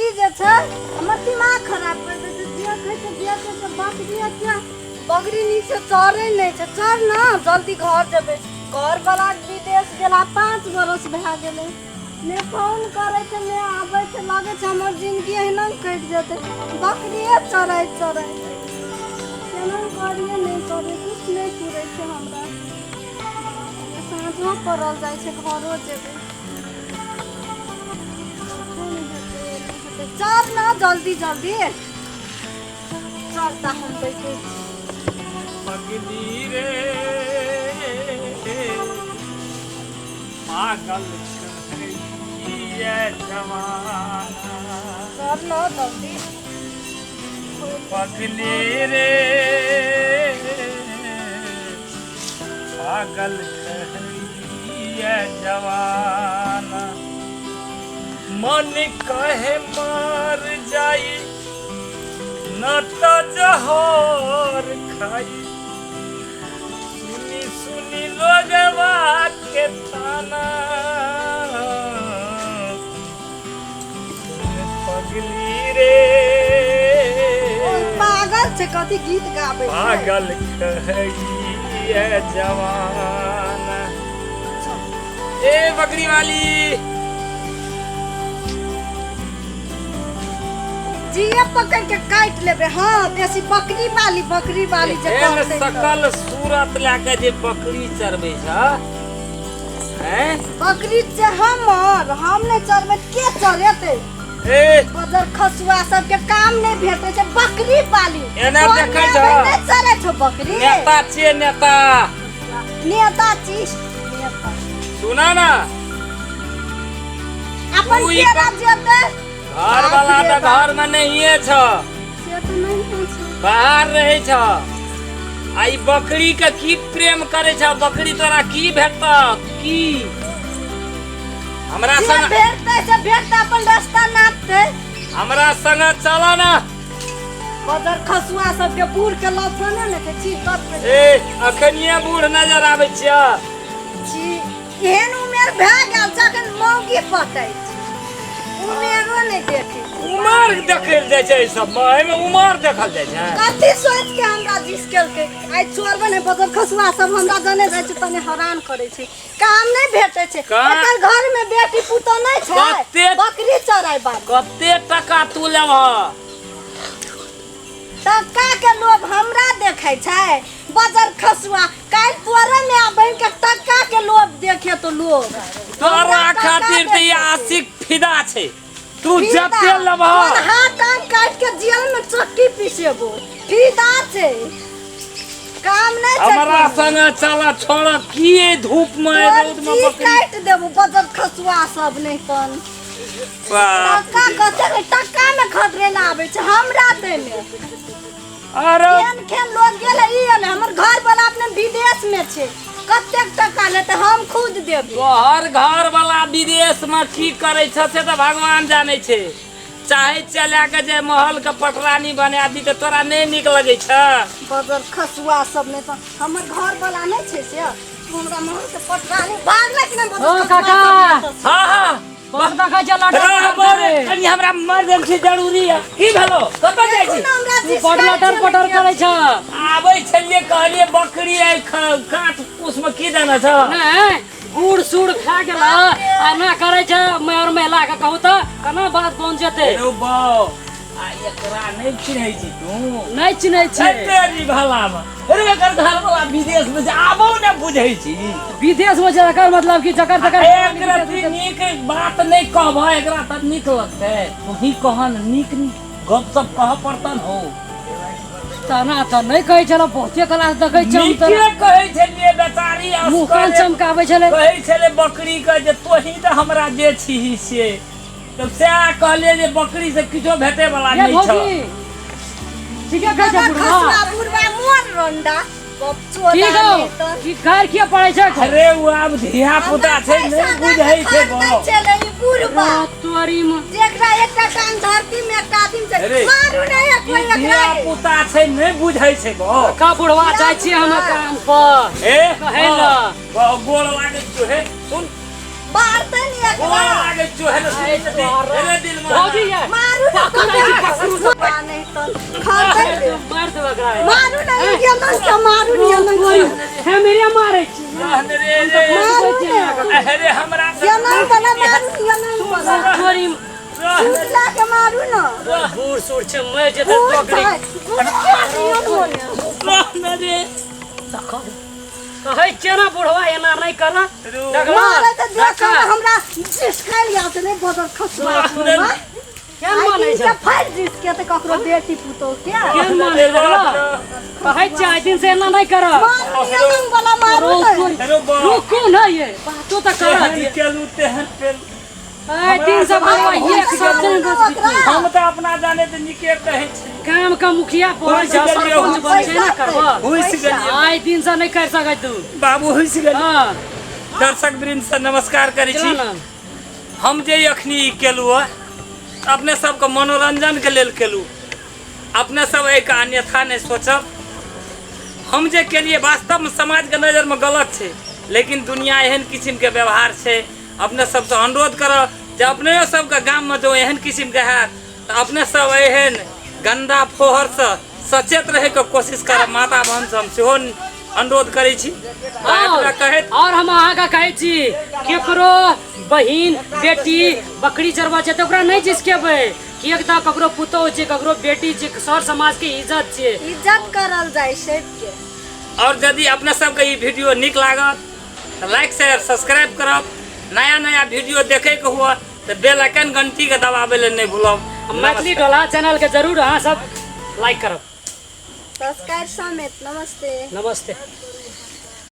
बकरी जे छै हमर दिमाग खराब कर दै छै। देखै छै देखै छै बकरी एते बकरी नीक से चरै नहि छै। चल ने जल्दी घर जेबै। घर वाला विदेश गेला 5 बरस भए गेलै, ने फोन करै छै ने आबै छै। लगै छै हमर जिंदगी एहिना कटि जेतै बकरिए चराइत चराइत। केना करियै नहि करियै किछु नहि पुरै छै हमरा। साँझो पड़ल जाइ छै, घरो जेबै। चल ने जल्दी जल्दी चल ता हम बैठे छी। पगली रे पागल कहैए जमाना। चल ने जल्दी। पगली रे पागल कहैए जमाना। मन कहे मार जाई न त जहर खाई। सुनी सुनी लोगवा के ताना। सुन पगली रे पागल छै कथी गीत गाबै छै। पागल कहैए जवाना। ए बकरी वाली जिए पकड़ के काटि लेबै। हाँ बेसी बकरी वाली बकरी वाली जे एहन कहतै तऽ। सकल सूरत लए के जे बकरी चरबै छ हैं? बकरी छै हमर, हम नहि चरबै तऽ के चरेतै? ए बजर खसुआ सबके काम नहि भेटै छै बकरी पाली। एना तोहर देखै माय छह। बहिन नहि चरै छौ बकरी? नेता छियै नेता। नेता छी नेता। सुना ना अपन तू ई केरा जेतै। घर वाला तऽ घर में नहिए छ, से तऽ नहि छै, बाहर रहै छ। आ ई बकरी के की प्रेम करे छ? बकरी तोरा की भेटत? की हमरा जे संग भेटतै से भेटतै, अपन रास्ता नापतै। हमरा संग चल ना। बजर खसुआ सबके बूढ़ के लक्षणे ने छै। छी तब ए अखनिये बूढ़ नजर आबै छिय। छी एहन उमेर भए गेल छै अखन मौगी पटै छै, उमेरो नहि देखै छै। उमर देखल जाइ छै एहि सबमे? एहिमे उमर देखल जाइ छै? कथी सोच के हमरा जिस केलकै? आइ छोड़बै ने। बजर खसुआ सब हमरा जने जाइ छै तने हैरान करै छै। काम नहि भेटै छै। एकर घर में बेटी पुतोह नहि छै? बकरी चराय बाली। कते टका तू लेबह? टका के लोभ हमरा देखै छै? बजर खसुआ काल्हि तोरे माय बहिन के टका के लोभ देखे तो लोभ तोरा हमरा टका खातिर तऽ ई देखै छै। आशिक फिदा छै। तू फिदा। जते लेबह तोहर हाथ टांग काटि के जेल में चक्की पिसेबो। फिदा छै, काम नहि छै हमरा कोनो। संग चल, छोड़ की एहि धूप में एहि तोहर रौद में जी बकरी काटि देबो बजर खसुआ सब। नहि तन बाप टका कते ने टका में खतरे ला आबै छै हमरा दै में। अरे केहन केहन लोग गेलै ई एलै। हमर घर वाला अपने विदेश में छै, कतेक टका लेतै? हम खुद देबै। तोहर घर वाला विदेश में की करै छ से तऽ भगवान जानै छै। चाहे चला के जे महल के पटरानी बना दी तऽ तोरा नहि नीक लगै छ? बजर खसुआ सब नहि तऽ हमर घर वाला नहि छै से तू हमरा महल के पटरानी भागलै कि नहि? बजर ओ खसुआ काका। सब नहि तऽ हाँ हाँ बड़ देखै छै लटर रह पटर बड़, करे। कनि हमरा इमरजेंसी जरूरी है। की भेलो? कतऽ जाइ देखू छी? ने हमरा तू जिस बड़ लटर पटर करै छ। आबै छलियै, कहलियै बकरी आइ काट कुश में की देने छ? नहि बूढ़ सूढ़ भए गेल आ ना करै छै। मैं और महिला के कहू तऽ केना बात बन जेतै? रौ बाउ, आ एकरा नहि चिन्है छी तू? नहि चिन्है छियै। तेरी भला में अरे एकर घर वाला विदेश में छै, आबो ने बुझै छी। विदेश में छै एकर मतलब कि जकर तकर एक रत्ती नीक बात नहि कहबह एकरा तऽ नीक लगतै? तू कह ने, नीक नीक गप सब कहऽ पड़तन हो। तना तऽ नहि कहै छलहुँ, बहुते क्लास देखै छियै हम नीके तऽ। कहै छलियै बेचारी मुँह कान असगरे चमकाबै छलै। कहै छलै बकरी के जे तोही तऽ हमरा जे छीही से तब सएह कहलियै जे बकरी से किछो भेटे वाला ये नहि छ। भौजी ठीके कहै छै बुढ़वा। खसुआ बुढ़वा मोर रंडा की बपचोदा गौ नहि तऽ की गारि किया पड़ै छै? अरे ओ आब धिया पुता छै, नहि बुझै छै गप। छलै ई बुढ़वा। तोरी में जेकरा एकटा टांग धरती में एकटा आदमी छै। अरे, मारू नहि ई कोई धिया एकरा। पुता छै, नहि बुझै छै गप। का बुढ़वा जाइ छियै हम काम पर ए कहै लए। गोड़ लागै छियौ। हे सुन, मारते नहीं गोर एकरा लागै छौ हेलो सुनै छथि हेलो दिल में भौजी ये मारू ना पकड़ै छी, पकड़ू। पकड़ू नहीं तो खाते मार देब एकरा मारू ना ये नहीं तो मारू नहीं नहीं हे मेरे मारै छी रहने रे रे मारू ना अरे हमरा ये नहीं बना मारू ये नहीं बना तोरी सूट ला के मारू ना बूढ़ सूढ़ छै मरि जेतै बूढ़ बकरी छै बूढ़ के नियन होने रहने रे कहै छियै ने बुढ़वा एना नहि कर मारे तो देख हमरा जिस खाइ लिया तो नहीं बदल खसवा केहन मानै छै फाड़ जिस के तो ककरो बेटी पुतोह के केहन मानै छै कहै छियै आइ दिन से एना नहि कर मारू नियन वाला मारू ना हेलो बा रुकू ने ये बातो तऽ कर तेहन केलू तेहन पेलू आइ दिन से बुढ़वा एक शब्द नहि बजबितै हम तऽ अपना जाने तऽ नीके कहै छी गाम के मुखिया पड़ै छै सरपंच बनै छै ने करबह हुसि गेलियै आइ दिन से नहि कर सकै तू बाबू हुसि गेलियै हँ दर्शक वृंद से नमस्कार करै छी चलो ने हम जे अखनी ई केलहुँ हँ अपने सबके मनोरंजनके लेल केलहुँ अपने सब एहिके अन्यथा नहि सोचब हम जे केलियै वास्तवमे समाजके नजरमे गलत छै लेकिन दुनिया एहन किसिमके व्यवहार छै अपने सबसँ अनुरोध करब जे अपने सबके गाममे जो एहन किसिमके हैत तऽ अपने सब एहन गन्दा फोहरसँ सचेत रहैके कोशिश करब माता बहनसँ हम सेहो अनुरोध करै छी और कहैत और हम अहाँके कहै छी केकरो बहिन बेटी बकरी चरबा छै तऽ ओकरा नहि झिसकेबै किएक तऽ ककरो पुतोह छै ककरो बेटी छै सर समाजके इज्जत छै इज्जत करल जाइ सबके और यदि अपने सबके ई वीडियो नीक लागत तऽ लाइक शेयर सब्सक्राइब करब नया नया वीडियो देखैके हुआ तऽ बेल आइकन घंटीके दबाबै लए नहि भूलब मैथिली टोला चैनलके जरूर अहाँ सब लाइक करब सब्सक्राइब समेत नमस्ते नमस्ते।